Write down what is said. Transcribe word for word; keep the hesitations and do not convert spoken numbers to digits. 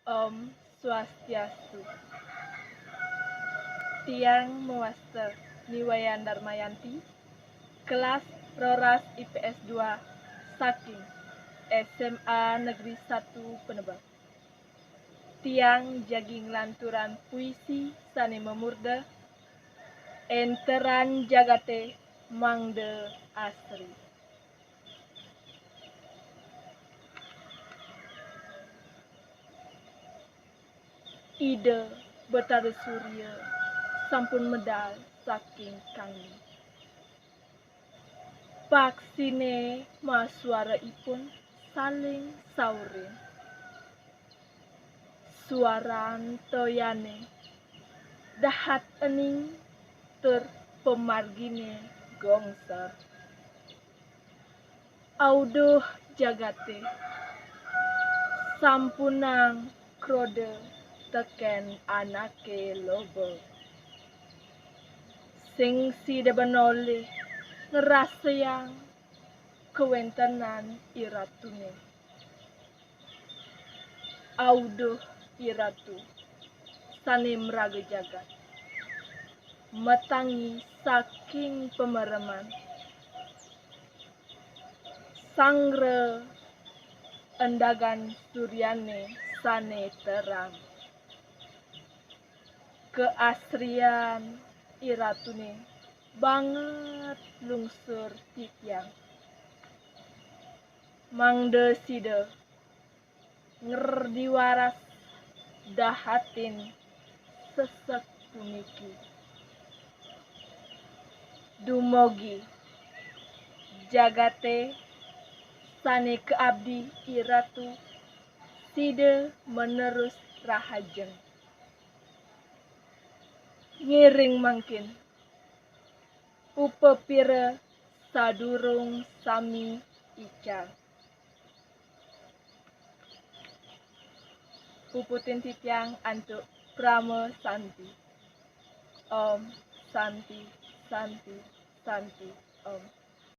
Om Swastiastu. Tiang mawasta Ni Wayan Darmayanti, kelas roras I P S dua saking S M A Negeri satu Penebel. Tiang jagi nglanturang puisi sane mamurda Enteran Jagate Mangda Asri. Ida Betara Surya sampun medal saking kangin. Paksine masuaraipun saling saurin. Suaran toyane dahat ening tur pamargine gongsor. Auduh jagate, sampunang kroda teken anake loba. Sing sida benolih ngrasayang kawentenan iratune. Auduh iratu sane mraga jagat, matangi saking pamereman, sangra endagan suryane sane terang. Kaasrian iratune banget lungsur titiang. Mangda sida ngrdi waras dahatin sesek puniki. Dumugi jagate sane kaabdi iratu sida manerus rahajeng. Ngiring mangkin, upapira sadurung sami ical. Puputin titiang antuk Parama Santi. Om Santi, Santi, Santi, Om.